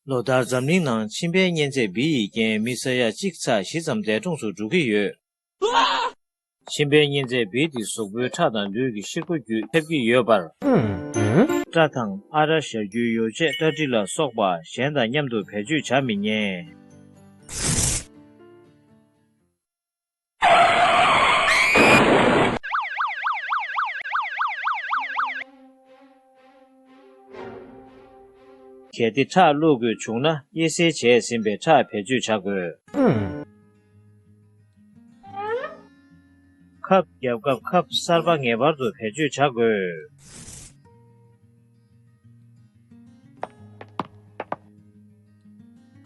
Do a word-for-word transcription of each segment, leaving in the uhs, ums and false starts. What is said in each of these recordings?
ལོ་ལྟར་འཛམ་གླིང་ནང་མཆིན་པའི་གཉན་ཚད་བི་ཡི་རྐྱེན་མི་ས་ཡ་གཅིག་ཚེག་བཞི་ཙམ་འདས་གྲོངས་སུ་འགྲོ་གི་ཡོད། མཆིན་པའི་གཉན་ཚད་བི་དེ་གཟུགས་པོའི་ཁྲག་དང་ལུས་ཀྱི་ཕྱིར་ཁོ་བརྒྱུད་ཐེབས་ཀྱི་ཡོད་པར། སྐྲ་དང་ཨ་ར་ཞར་རྒྱུའི་ཡོ་བྱད་སྐྲ་དྲི་ལ་སོགས་པ་གཞན་དང་མཉམ་དུ་བེད་སྤྱོད་བྱ་མི་ཉན། གལ་ཏེ་ཁྲག་བླུག་དགོས་བྱུང་ན། དབྱེ་གསེད་བྱས་ཟིན་པའི་ཁྲག་བེད་སྤྱོད་བྱ་དགོས། ཁབ་བརྒྱབ་སྐབས་ཁབ་གསར་པ་ངེས་པར་དུ་བེད་སྤྱོད་བྱ་དགོས།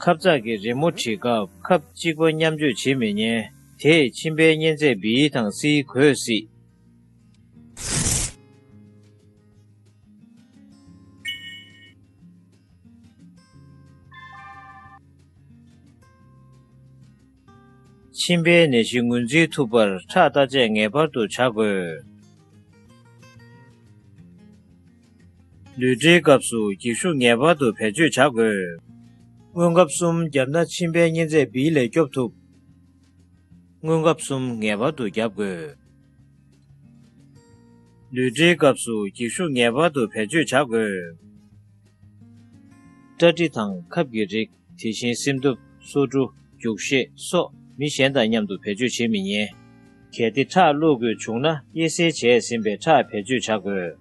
ཁབ་ཚགས་ཀྱི་རི་མོ་བྲིས་སྐབས་ཁབ་གཅིག་པ་མཉམ་སྤྱོད་བྱེད་མི་ཉན། དེས་མཆིན་པའི་གཉན་ཚད་བི་དང་སིའི་འགོས་སྲིད། མཆིན་པའི་ནད་གཞི་ངོས་འཛིན་ཐུབ་པར་ཁྲག་བརྟག་དཔྱད་ངེས་པར་དུ་བྱ་དགོས། ལུས་འབྲེལ་སྐབས་སུ་འགྱིག་ཤུགས་ངེས་པར་དུ་བེད་སྤྱོད་བྱ་དགོས། སྔོན་ཁབ་གསུམ་བརྒྱབ་ན་མཆིན་པའི་གཉན་ཚད་བི་ལས་སྐྱོབ་ཐུབ། སྔོན་ཁབ་གསུམ་ངེས་པར་དུ་བརྒྱབ་དགོས། ལུས་འབྲེལ་སྐབས་སུ་འགྱིག་ཤུགས་ངེས་པར་དུ་བེད་སྤྱོད་བྱ་དགོས། སྐྲ་དྲི་དང་ཁབ་ཀྱི་རིགས། དེ་བཞིན་སེམས་ཐུབ། སོ་འབྲུ། རྒྱུག་ཤེད་སོགས་མི་གཞན་དང་མཉམ་དུ་བེད་སྤྱོད་བྱེད་མི་ཉན། གལ་ཏེ་ཁྲག་བླུག་དགོས་བྱུང་ན། དབྱེ་གསེད་བྱས་ཟིན་པའི་ཁྲག་བེད་སྤྱོད་བྱ་དགོས།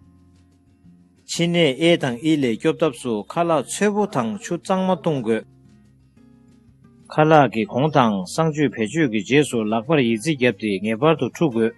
མཆིན་ནད་ཨེ་དང་ཨི་ལས་སྐྱོབ་ཐབས་སུ་ཁ་ལག་ཚོས་པོ་དང་ཆུ་གཙང་མ་བཏུང་དགོས། ཁ་ལག་གི་གོང་དང་གསང་སྤྱོད་བེད་སྤྱོད་ཀྱི་རྗེས་སུ་ལག་པར་ཡི་ཙི་བརྒྱབ་སྟེ་ངེས་པར་དུ་འཁྲུ་དགོས།